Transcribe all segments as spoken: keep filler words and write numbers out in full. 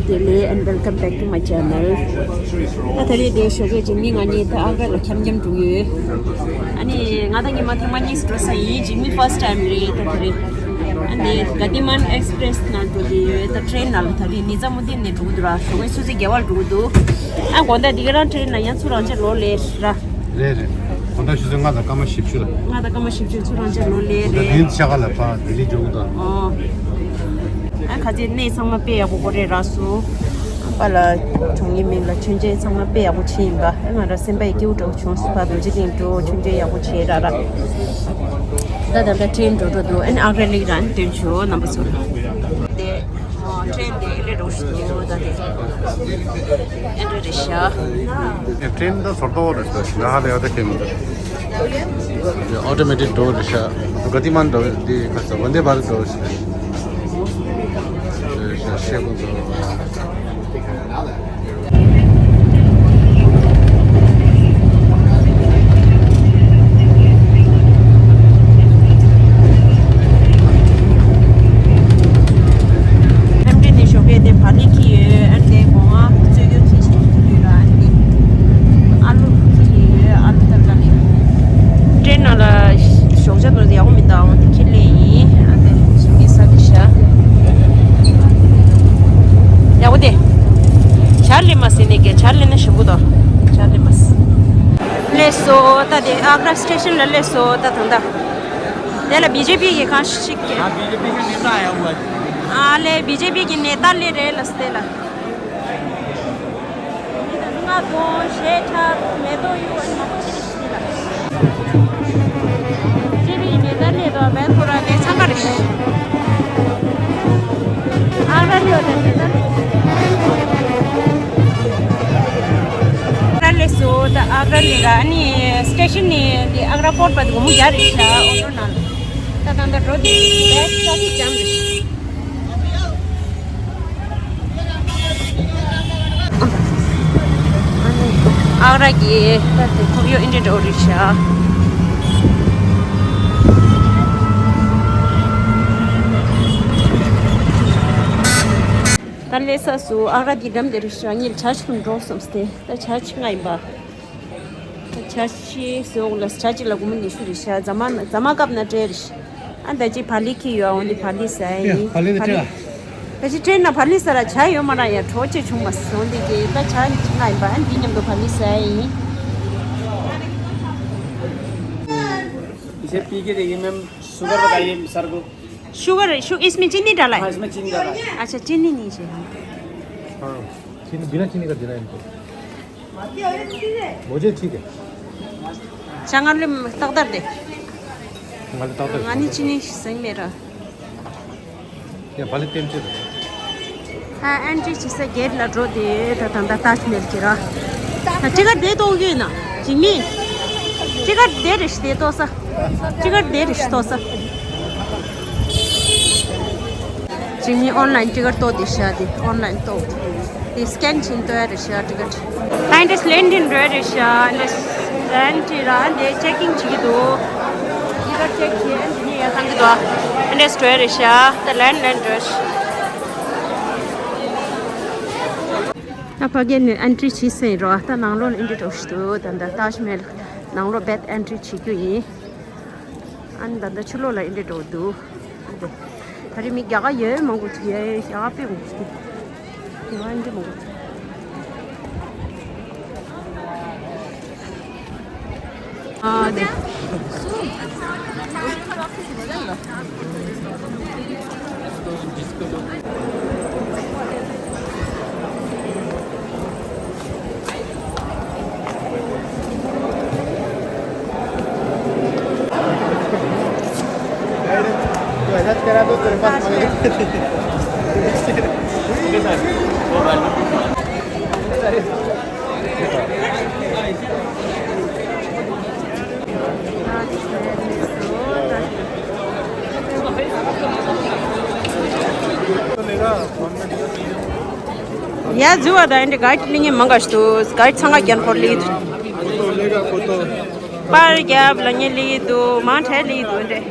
བདེ་ལེགས། And welcome back to my channel. ད་ད་རེས་དེ་ཞོགས་ཀས་ཇི་མི་ང་གཉིས་ད་ཨ་ག་ལ་འཁྱམ་འཁྱམ་འགྲོ་ཡོད། ཨ་ནི་ང་དང་ཉི་མ་ཐེངས་མ་གཉིས་འགྲོ་ས་ཡིན། ཇི་མི་first time རེད་ད་ད་རེས། ཨ་ནི་ག་དི་མན་ཨེགས་པི་རེས་ནང་འགྲོ་གི་ཡོད། ད་ཊེན་ནང་ལ་ད་རེས་ནི་ཙམ་མོ་དེ་ནས་འགྲོ་གི་འདུག་ར། ཞོགས་ཀས་ཆུ་ཚོད་བརྒྱད་པར་འགྲོ་གི་འདུག་ཨ་དགོང་དག་འདི་ག་རང་ཊེན་ནང་ཡང་ཚུར་རང་ཆ་ལོ་ལེ་ར། རེད་རེད། དགོང་དག་ཆུ་ཚོད་ལྔ་དང་སྐར་མ་བཞི་བཅུ་ལ། ལྔ་དང་སྐར་མ་བཞི་བཅུ་ཚུར་རང་ཆ་ལོ་ལེ་དགོང་དག་རེད། དེ་ཤ་ཁ་ལ་ཕ་ལྡི་ལི་འགྲོ་གི་འདུག་ཨོ། ཨ་ཁ་ཚེ་གནས་ཚང་མ་དཔེ་ཡག་པོ་གོ་རེ་རག་སོང་། ཨ་པ་ལ་གྲོང་ངེ་མིང་ལ་མཆོད་མཇལ་ཚང་མ་དཔེ་ཡག་པོ་བྱས་ཡིན་པ། ཨ་ང་ར་སེམས་པ་ཡི་སྐྱིད་པོ་འདྲ་བོ་བྱུང་སོང་། ཕ་རྡོ་རྗེ་གླིང་འགྲོ་མཆོད་མཇལ་ཡག་པོ་བྱས་ར་ར། ད་ད་ད་ཊེན་འགྲོ་འགྲོ་འདུག་ཨ་ནི་ཨ་ག་ར་ལིག་ར་ཨ་ནི་སྟོན་ཆོག་རྣམ་པ་ཚོ་ལ། དེ་ཨ་ཊེན་དེ་ཨེ་འདྲ་འགྲོ་ཞིག་འདུག་ད་དེ་ཨེ་འདྲ་རེད་ཤག་ཨེ་ཊེན་ད་ཟོར་ཏོ་རེད་ཤག་ང་ཧ་ལས་ཡག་ད་ཁེལ་མི་འདུག་ཨོ་ཊོ་མེ་ཊིག་འགྲོ་རེད་ཤག་ག་དི་མན་འགྲོ་དེ་ཁ་ས་ཝན་དེ་བྷ་རད་འགྲོ་ཞིག་རེད་ཤག་ཤེས་གོ་འདུག་ཨེམ་ཌི་ནས་ཞོགས་ཀས་དེ་བག་ལེབ་འཁྱེར་ཡོད། ཨ་ནི་དེ་སྒོ་ང་བཙོས་རྒྱུ་འཁྱེར་བཞིན་འཁྱེར་ཡོད་ར། ཨ་ནི་དེ་ཨ་ལུ་འཁྱེར་ཡོད། ཨ་ལུ་ཏར་ཀ་ལི། ཊེན་ནང་ལ་ཞོགས་ཇ་འདུག་ཡག་པོ་མི་འདུག་ཨ་འོ་དེ་འཁྱེར་སླེབས་ཡིན། ཨ་དེ་ཞིག་གི་ས་དེ་ཤ་ཡག་པོ་དེ། ཇར་ལི་མ་སི་ནི་གེ་ཇར་ལི་ན་ཞུ་གུ་དོ། ཇར་ལི་མ་སི། སླེབས་སོ། ད་དེ་ཨ་ག་ར་སི་ཊེ་ཤན་ལ་སླེབས་སོ། ད་ད་ད། དེ་ལ་བི་ཇེ་པི་གི་གང་ཞིག་གི། हाँ, बीजेपी के नेता आया हुआ है। ཨ་ལེ་བི་ཇེ་པི་གི་ནེ་ཏཱ་སླེབས་རེད་ལ་སྟེ་ལ། ང་དོ་ཞེ་ཁྲ་མེ་ཏོག་ཡོད་ཨ་ནི་མང་པོ་ཞིག་རེད་ཤི་ལ། བི་ཇེ་པི་གི་ནེ་ཏཱ་སླེབས་དོ་བན་ཁོ་ར་དེ་ཚང་ཀ་རེད་ཤི། ཨ་ར་ལེ་ཡོད་དེ་ནེ་ཏཱ་སླེབས། ཨ་ར་ལེ་སོ་ད་ཨ་ར་ལེ་ར་ཨ་ནི་སི་ཊེ་ཤན་ནི་དེ་ཨ་ར་པོར་ཊ་བར་དུ་སྒོར་མོ་བརྒྱ་རེད་ཤག་ཨོ་ཊོ་ནང་། ད་ད་ད་འགྲོ་དེ་བེད་ཅ་ལི་ཇམ་རེད་ཤག་ཨ་ནི་ཨ་ར་གི་ད་དེ་ཁོར་ཡུག་ཨིན་དྲ་འགྲོ་རེད་ཤག་ད་སླེབས་ས་སུ་ཨ་ར་གི་འགྲམ་དེ་རེད་ཤག་ངས་ཇར་ཇི་ཁུལ་འགྲོ་བསམ་སྟེ། ད་ཇར་ཇི་ང་ཡིན་པ། ད་ཇར་ཇི་སོང་ལ་ཇར་ཇི་ལ་སྒོར་མོ་ཉི་ཤུ་རེད་ཤག་རྫ་མ་རྫ་མ་བཀབ་ན་སྤྲད་རེད་ཤག་ཨ་ད་ཅི་བག་ལེབ་འཁྱེར་ཡོད། འོ་འདི་བག་ལེབ་ཟ་ཡ་ཡིན། ཡ་བག་ལེབ་དེ་སྤྲད་ཨ། ད་ཅི་ཊེན་ནང་བག་ལེབ་ཟ་ར་ཇ་ཡོད་མ་ར་ཡ་གྲོགས་ཅིག་བྱུང་མ་སོང་འདི་གི་ད་ཇར་ཇི་ང་ཡིན་པ་ཨ་འདི་མཉམ་དུ་བག་ལེབ་ཟ་ཡ་ཡིན། इसे पी के देखिए मैम, शुगर बताइए सर को। शुगर, शु-, इसमें चीनी डाला है? हाँ, इसमें चीनी डाला है। अच्छा, चीनी नहीं चाहिए। हाँ, चीनी, बिना चीनी का देना है इनको। मुझे ठीक है। चांगल में तकदर दे। हमारे तकदर। हाँ, नहीं, चीनी सही मेरा। ཡ་བག་ལེབ་ཏེམ་ཅི་རེད། ཨ་ཨེན་ཊི་བྱེད་ས་གེ་ཊི་ལ་འགྲོ་དེ་ད་ད་ད་ཏཱཇ་མེལ་གྱི་ར། ད་ཊི་ཀེ་ཊི་དེ་གཏོང་རྒྱུ་ཡིན་ན། ཇི་མི། ཊི་ཀེ་ཊི་དེ་རེ་ཞིག་དེ་གཏོང་ས། ཊི་ཀེ་ཊི་དེ་རེ་ཞིག་གཏོང་ས། ཇི་མི་ཨོན་ལའིན་ཊི་ཀེ་ཊི་གཏོང་དེ་ཤ་དེ་ཨོན་ལའིན་གཏོང་། དེ་སི་ཀེན་བྱིན་ཏོ་ཡ་རེ་ཤ་ཊི་ཀེ་ཊི། ད་འདི་ལེན་ཏིན་རེ་རེ་ཤ་འདི་ལེན་ཏི་ར་འདི་ཅེག་ཀིང་བྱེད་ཀྱི་འདུག་ཊི་ཀེ་ཊི་ཅེག་བྱེད་འདི་ནས་ཡ་ཁང་གི་འདུག་འདི་སི་ཀེན་རེ་ཤ་ད་ལེན་ལེན་རེ་ཤ། ད་ཕ་གི་ནས་ཨེན་ཊི་རི་བྱེད་ཟིན་རོ། ད་ནང་ལོགས་ནས་ཨེན་ཊི་རི་འགྲོ་ཞིག་འདུག་ད་ད་ཏཱཇ་མེལ་ནང་ལོགས་རྦད་ཨེན་ཊི་རི་བྱེད་རྒྱུ་ཡིན། ཨ་ནི་ད་ལྟ་ཕྱི་ལོགས་ལ་ཨེ་འདྲ་འགྲོ་འདུག་ད་རེས་མི་རྒྱ་གར་ཡོད་མང་པོ་ཅིག་ཡོད། རྒྱ་གར་དཔེ་མང་པོ་ཅིག་འདུག་ཨ་འདི་མང་པོ་ཅིག་ཨ་དེ། ཡ་ཟུ་བ་ད་ཨེ་འདྲ་ག་ཅི་ལི་ངེ་མང་ག་ཞུ་ག་ཅི་ཚང་ག་རྒྱན་ཁོར་ལི་དུ། པར་རྒྱབ་ལ་ངེ་ལི་དུ་མང་ཁྲལ་ལི་དུ་འདྲེ།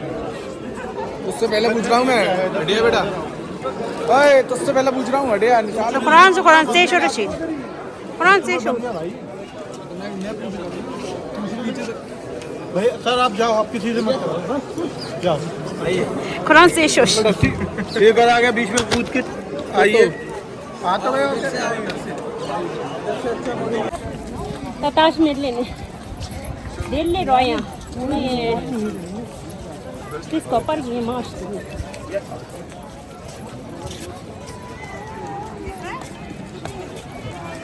उससे पहले पूछ रहा हूँ मैं। बढ़िया बेटा। ओए, तुझसे पहले पूछ रहा हूँ, हटे यार, निशान। ཁོ་རང་ཚོ་ཁོ་རང་རྩེ་ཤོར་རེ་བྱེད། ཁོ་རང་རྩེ་ཤོར། भाई, सर, आप जाओ, आप किसी से मत करो, हाँ? जाओ। ཁོ་རང་རྩེ་ཤོར། एक बार आ गया बीच में कूद के, आइए। ད་ཏཱཇ་མ་ཧལ་ལ་ནི་དེ་ལས་རོ་ཡང་ནི་ཏིས་ཀོ་པར་གྱི་མ་ཤི།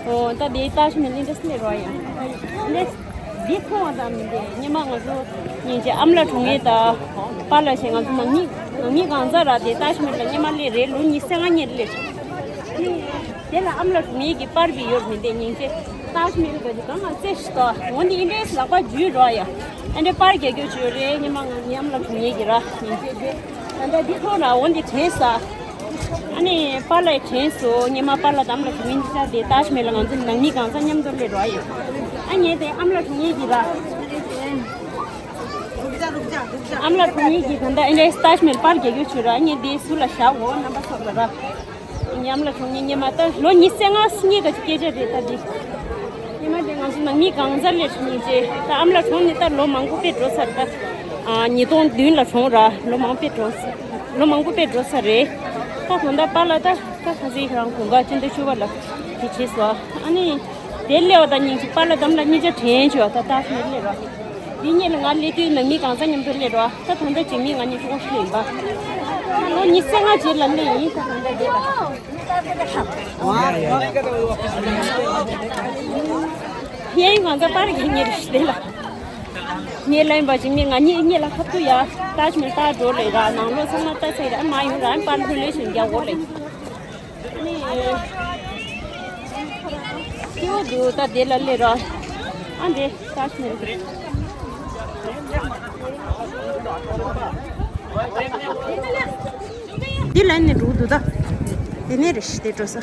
ཨོ་ད་དེ་ཏཱཇ་མ་ཧལ་ནི་འདི་ལས་རོ་ཡང་ནི། འདི་མཐོང་བ་དང་མི་འདི་ཉི་མ་ང་ཚོ་ཉིན་གཅིག་ཨ་མ་ལགས་གྲོངས་ཡས་ད་པཱ་ལགས་བྱས་ང་ཚོ་ནང་མི་ནང་མི་གང་ཟག་ར་དེ་ཏཱཇ་མ་ཧལ་ལ་སྔོན་མ་སླེབས་རེད། ལོ་ཉི་ཤུ་རྩ་ལྔ་སྔོན་སླེབས། དེ་ལ་ཨ་མ་ལགས་གྲོངས་ཡས་ཀྱི་པར་བི་ཡོད་མི་འདི་ཉིན་གཅིག་ཏཱཇ་མ་ཧལ་ག་ཅིག་གང་ང་རྩེ་ཞིག་ཏོ་འོ་འདི་ཨིན་འདྲས་ལག་པ་འཇུས་རོགས་ཡ། ཨ་འདྲས་པར་རྒྱག་རྒྱུ་བྱོས་རེད། ཉི་མ་ང་ཉམས་ལ་གྲོངས་ཡས་ཀྱི་ར་ཉིན་གཅིག་དེ། ད་ལྟ་འདི་ཐོག་ལ་འོ་འདི་དྲན་ས། ཨ་ནི་པཱ་ལགས་དྲན་སོང་། ཉི་མ་པཱ་ལགས་དང་ཨ་མ་ལགས་གྲོངས་ཡས་འདི་ཆ་དེ་ཏཱཇ་མ་ཧལ་ལ་ང་ཚོ་ནང་མི་གང་ཟག་མཉམ་དུ་སླེབས་རོགས་ཡ། ཨ་ངས་དེ་ཨ་མ་ལགས་གྲོངས་ཡས་ཀྱི་ར། ཨ་མ་ལགས་གྲོངས་ཡས་ཀྱི་ད་ལྟ་ཨ་འདྲས་ཏཱཇ་མ་ཧལ་པར་རྒྱག་རྒྱུ་བྱོས་ར། ངས་དེ་ཟུར་ལ་བཞག་འོ་རྣམ་པ་ཚོ་ལ་ར། ཉམས་ལ་གྲོངས་ནས་སྔོན་མ་ད་ལོ་ཉི་ཤུ་རྩ་ལྔ་སྔོན་ག་ཅིག་སྐད་ཆ་རེད་ད་འདི། སྔོན་མ་དེ་ང་ཚོ་ནང་མི་གང་ཟག་སླེབས་སོང་ཉིན་བྱས་ད་ཨ་མ་ལགས་གྲོངས་ནས་ད་ལོ་མང་པོ་དཔེ་འགྲོ་ཚར་ད། ཨ་ཉིས་སྟོང་བདུན་ལ་གྲོངས་ར། ལོ་མང་པོ་དཔེ་འགྲོ་ཚར། ལོ་མང་པོ་དཔེ་འགྲོ་ཚར་རེད། ད་ད་ལྟ་པཱ་ལགས་ད་ད་ཁ་སང་ཁྱེད་རང་དགུན་ཁ་སྤྱི་ཟླ་བཅུ་པ་ལ་དེ་བྱས་སོང་། ཨ་ནི་དེ་སླེབས་པ་ད་ཉིན་གཅིག་པཱ་ལགས་དང་ཨ་མ་ལགས་གཉིས་ཆ་དྲན་བྱས་པ་ད་ད་སླེབས་ར། འདི་གཉིས་ལ་ང་སླེབས་དུས་ནང་མི་གང་ཟག་མཉམ་དུ་སླེབས་རོགས། ད་ད་ལྟ་རྗེས་མི་ང་གཉིས་ཆུང་ཤོས་ཡིན་པ། ད་ལོ་ཉི་ཤུ་རྩ་ལྔ་རྗེས་ལ་སླེབས་ཡིན་ད་ད་ལྟ་འདི་ལ། ཡིན་གང་ཟག་པར་གྱི་གཉེར་ཞིག་དེ་ལ། ངས་ལན་པ་ཞིག་ངས་ང་གཉིས་གཉིས་ལ་ཁ་ཐུག་ཡ། ཏཱཇ་མ་ཧལ་ལྟ་འགྲོ་ལེ་ར། ནང་ལོགས་ཚང་མ་ལྟ་ཚེ་ར་མ་ཡོང་ར་པར་ལྷུ་ལེ་ཞིག་རྒྱག་འོ་ལེ། ནི། སྐྱིད་པོ་འདུག་ད་དེ་ལ་སླེབས་ར། ཨ་འདྲས་ཏཱཇ་མ་ཧལ། འདི་ལ་ནི་འགྲོ་འདུག་ད། དེ་ནས་རེ་ཞིག་དེ་འགྲོ་ས།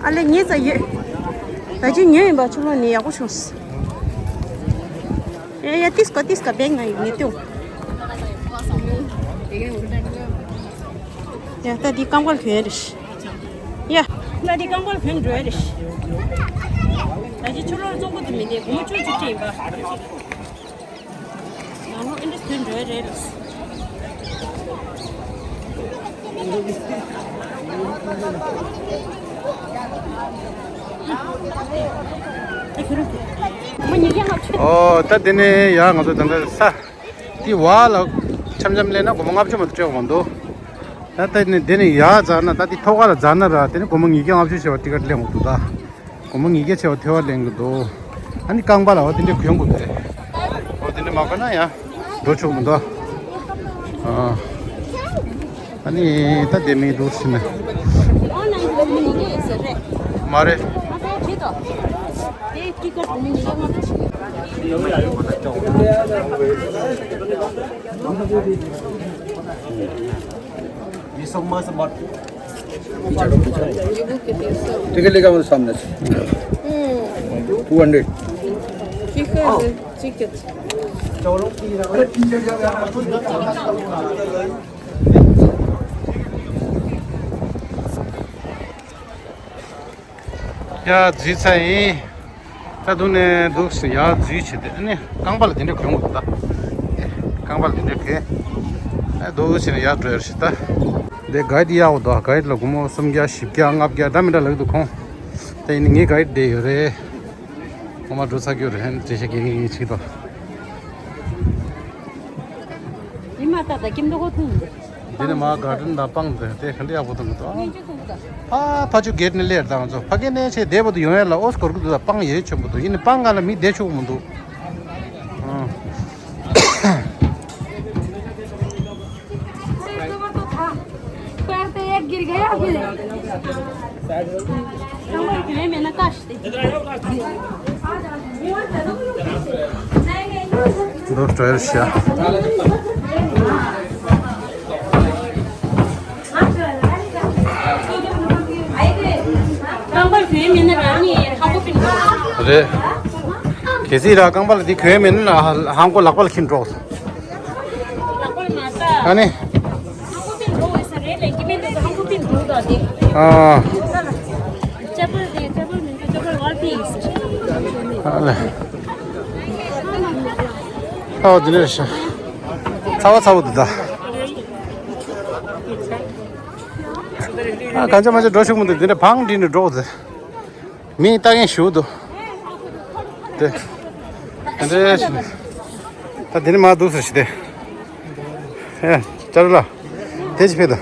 ཨ་ལེ་ངའི་རྩ་ཡོད། ད་ཅི་ཉོས་ཡིན་པ་ཆུ་ལོག་ནི་ཡག་པོ་བྱུང་། ཡ་ཡ་ཏིས་ཀ་ཏིས་ཀ་བེག་ན་ཡོད་ངེས་ཏུ། ཡ་ད་འདི་རྐང་པར་གྱོན་རེ་ཤི། ཡ་ད་འདི་རྐང་པར་གྱོན་འགྲོ་རེ་ཤི། ད་ཅི་ཆུ་ལོག་བཙོང་གི་འདུག་མི་ནས་སྒོར་མོ་བཅུ་གཅིག་སྤྲད་ཡིན་པ། ང་ལོ་ཨེ་འདྲ་ཐོན་འགྲོ་ཡ་རེད། ཨོ་ད་དེ་ནས་ཡ་ང་ཚོ་ད་ལྟ་ས་དེ་བ་ལ་འཆམ་འཆམ་ལེན་ན་སྒོར་མོ་ལྔ་བཅུ་མ་གཏོགས་སྤྲད་དགོས་མ་འདུག་ད་ལྟ་ནས་དེ་ནས་ཡ་འཛར་ན་ད་དེ་ཐོག་ཁ་ལ་འཛར་ན་ར་དེ་ནས་སྒོར་མོ་ཉིས་བརྒྱ་ལྔ་བཅུ་བྱས་པ་ཏི་ཀ་ཊི་ལེན་དགོས་འདུག་ད། སྒོར་མོ་ཉིས་བརྒྱ་བྱས་པ་ཐེ་བ་ལེན་གི་འདུག་ཨ་ནི་རྐང་པ་ལ་བ་དེ་འདྲ་གོན་དགོས་འདུག་རེད། འོ་དེ་འདྲ་མ་གོན་ན་ཡང་འགྲོ་ཆོག་མི་འདུག་ཨ། ཨ་ནི་ད་དེ་མི་འདུག་ཟེར་ནས། མ་རེད། ये सब मस्त बात। टिकट लेकर मेरे सामने से। Two hundred. ठीक है, ठीक है। ཡ་འཛུལ་ཚར་ཡིན། ད་དུང་ནས་འདུག་སེ་ཡར་འཛུལ་བྱས་ཏེ་ཨ་ནི་རྐང་པ་ལ་དེ་འདྲ་གྱོན་དགོས་འདུག་ད། རྐང་པ་ལ་དེ་འདྲ་གྱོན། ཨ་འདུག་སེ་ནས་ཡར་འགྲོ་ཡར་ཞིག་ད། འདི་གའི་ཌི་ཡག་པོ་འདུག་གའི་ཌི་ལ་སྒོར་མོ་སུམ་བརྒྱ་བཞི་བརྒྱ་ལྔ་བརྒྱ་འདྲ་མི་འདྲ་ལབ་ཀྱི་འདུག་ཁོང་། ད་ཡིན་ནི་ངའི་གའི་ཌི་དེ་ཡོད་རེད། ངོ་མ་འགྲོ་ཚར་གྱི་ཡོད་རེད། འགྲེལ་བཤད་རྒྱག་མཁན་གྱི་ཅིག་དང་། ཡིན་མ་ད་ད་ཀིམ་དོ་ཁོ་ཐུང་འདུག་འདི་ནས་མར་གར་ཌེན་དང་སྤང་འདི་དེ་ག་འདྲ་ཡག་པོ་འདུག་མི་འདུག་ཨ། ཕ་ཕ་ཆུ་གེ་ཊི་ནས་སླེབས་དང་ཚོ་ཕ་གི་ནས་ཆེ་བདེ་པོ་འདུག་ཡོང་ཡ་ལ་ཨོ་སྐོར་གི་འདུག་ད་སྤང་ཡོད་ཆོག་མི་འདུག་ཡིན་ནི་སྤང་ག་ལ་མི་བསྡད་ཆོག་མི་འདུག་ཨང་། पैर तो एक गिर गया फिर। འདུག་སྤྲོ་ཡར་ཤ། རེད། གལ་སྲིད་ར་རྐང་པ་ལ་འདི་གོན་མེད་ན་ལ་ཧང་གོ་ལག་པ་ལ་ཁྱིམ་འགྲོ། ཨ་ནི། ཨ་ལ། ཨ་འདི་ནས་ཤ། ཚ་བ་ཚ་བ་འདུག་ད། ཨ་གང་ཅི་མ་ཅི་འགྲོ་ཤུགས་མི་འདུག་འདི་འདྲ་བང་འདྲི་ནས་འགྲོ་ཟེར། མི་ལྟ་མཁན་ཞུ་འདུག་དེ། ད་འདི་ནས་ད་འདི་ནས་མ་འདུག་ཟེར་ཞིག་དེ། ཨེ་ཅ་རུ་ལ། དེ་ཅི་ཕེ་ད།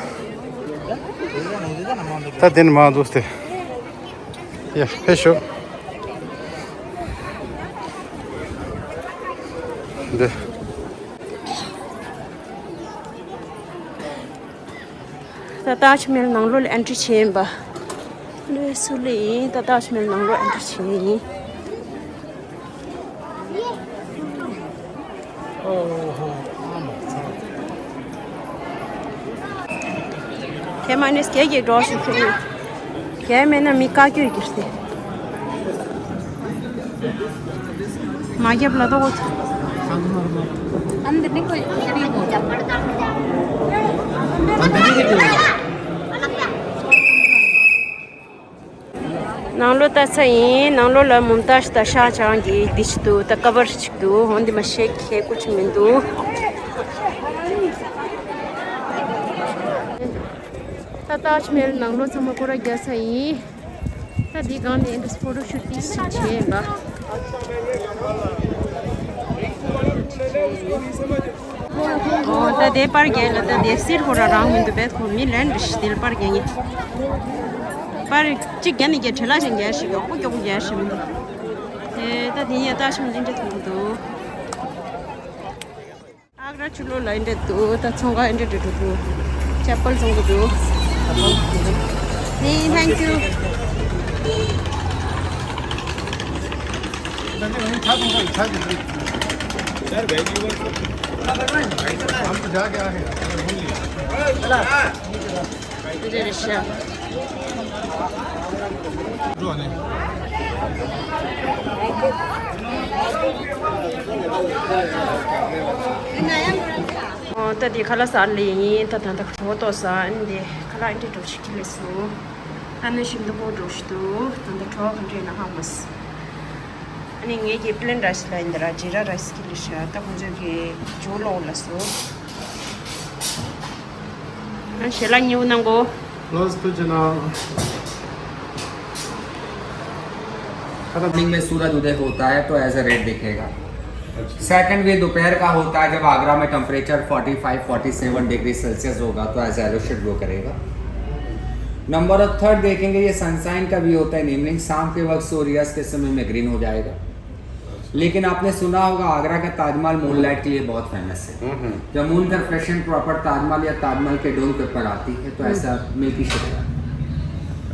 ད་འདི་ནས་མ་འདུག་སྟེ། ཡ་ཕེ་ཤོ། འདི། ད་ཏཱཇ་མེལ་ནང་ལོགས་ལ་ཨེན་ཊི་རི་བྱས་ཡིན་པ། ལོས་སུ་ལེ་ཡིན། ད་ཏཱཇ་མེལ་ནང་ལོགས་ཨེན་ཊི་རི་བྱས་ཡིན། དེ་མ་ནི་སྐད་ཀྱི་འགྲོ་ཞིག་ཕུལ། རྒྱ་མེད་ན་མི་བཀའ་བཀྱོན་གྱིས་ཏེ། མ་རྒྱབ་ལ་ཏོག་ཙམ། ནང་ལོགས་ལྟ་ས་ཡིན། ནང་ལོགས་ལ་མུམ་ཏཱཇ་དང་ཤཱ་ཇ་ཧཱན་གྱི་འདི་ཅིག་འདུག་ད་ཀ་བར་ཅིག་འདུག་འོན་ཏེ་མ་ཤེས་ཁྱད་ཀུ་ཅིག་མི་འདུག་ད་ཏཱཇ་མེལ་ནང་ལོགས་ཚང་མ་སྐོར་ར་རྒྱག་ས་ཡིན། ད་འདི་སྒང་ནས་འདི་ཕོ་ཊོ་ཤུ་ཊི་ཏིས་ཅིག་བྱས་ཡིན་པ། ཨོ་ད་དེ་པར་རྒྱག་ལ་ད་དེ་སིར་ཧོ་ར་རང་མི་འདུག་བས་ཁོ་མི་ལན་རེ་ཞིག་དེ་ལ་པར་རྒྱག་ངེས། པར་གཅིག་རྒྱག་ནས་རྒྱག་བྲེལ་ལ་ཞིག་རྒྱག་ཞིག་ཡོག་པོ་མགྱོགས་པོ་རྒྱག་ཞིག་མི་འདུག་དེ་ད་དེ་ཡིན་ཡ་ད་ཞིག་མི་འདྲ་ཐུབ་འདུག་ཨག་ར་ཆུ་ལོ་ལ་འདྲ་འདུག་ད་ཚོང་ཁང་འདྲ་འདྲ་འདུག་ཅ་པལ་བཙོང་གི་འདུག་ནི་thank you། འདི་རེད་ཤག་ཨོ་ད་འདི་ཁ་ལག་ཟ་ལེ་ཡིན། ད་ད་ད་གྲོ་ཏོག་ཟ་ཨ་ནི་འདི་ཁ་ལག་འདི་འགྲོ་ཆུ་ཁྱི་ལེ་སུ། ད་ནི་ཤིང་ཏོག་པོ་འགྲོ་ཤི་འདུག་ད་ད་གྲོ་ག་འདྲེ་ན་ཧ་མ་སི། ཨ་ནི་ངེད་ཀྱི་པི་ལེན་ར་ཤི་ལ་ཡིན་ད་ར་ཇི་ར་ར་ཤི་ཁྱི་ལེ་ཤ་ད་ཁོང་ཚོས་ཀྱི་ཇོ་ལོག་ལ་སུ། ཞལ་ལག་ཉེ་བོ་གནང་གོ། Close to channel. Morning में सूरज उदय होता है तो ऐसा रेड दिखेगा। सेकंड वे दोपहर का होता है, जब आगरा में temperature forty five forty seven degree Celsius होगा तो ऐसा येलो शेड ग्लो करेगा। नंबर ऑफ थर्ड देखेंगे, ये सनशाइन का व्यू होता है इन इवनिंग, शाम के वक्त सूर्यास्त के समय में ग्रीन हो जाएगा। लेकिन आपने सुना होगा आगरा का ताजमहल मूनलाइट के लिए बहुत फेमस है। जब मून का रिफ्लेक्शन प्रॉपर ताजमहल या ताजमहल के डोम के ऊपर आती है तो ऐसा मिल्की शेड आता है।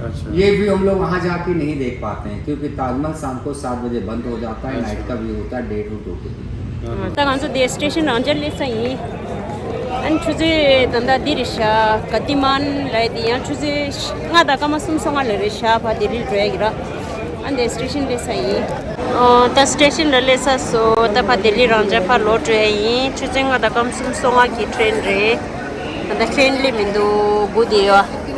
अच्छा। ये व्यू हम लोग वहाँ जाके नहीं देख पाते हैं क्योंकि ताजमहल शाम को सात बजे बंद हो जाता है। नाइट का व्यू होता है डेढ़ और दो के बीच। ད་ང་ཚོ་དེ་སི་ཊེ་ཤན་རང་འཇགས་སླེབས་ས་ཡིན། ཨ་ནི་ཆུ་ཚོད་ད་ལྟ་འདི་རེད་ཤག་ག་ཏི་མན་ལབ་དེ་ཡང་ཆུ་ཚོད་ལྔ་དང་སྐར་མ་སུམ་སོ་ལྔ་ལ་རེད་ཤག་ཕར་ལྡི་ལི་འགྲོ་ཡ་གི་ར། ཨ་ནི་དེ་སི་ཊེ་ཤན་སླེབས་ས་ཡིན། ཨོ་ད་སི་ཊེ་ཤན་ལ་སླེབས་ས་སོ། ད་ཕར་ལྡི་ལི་རང་འཇགས་ཕར་ལོག་འགྲོ་ཡ་ཡིན། ཆུ་ཚོད་ལྔ་དང་སྐར་མ་སུམ་སོ་ལྔ་གི་ཊེན་རེད། ད་ལྟ་ཊེན་སླེབས་མི་འདུག་སྒུག་བསྡད་ཡོད།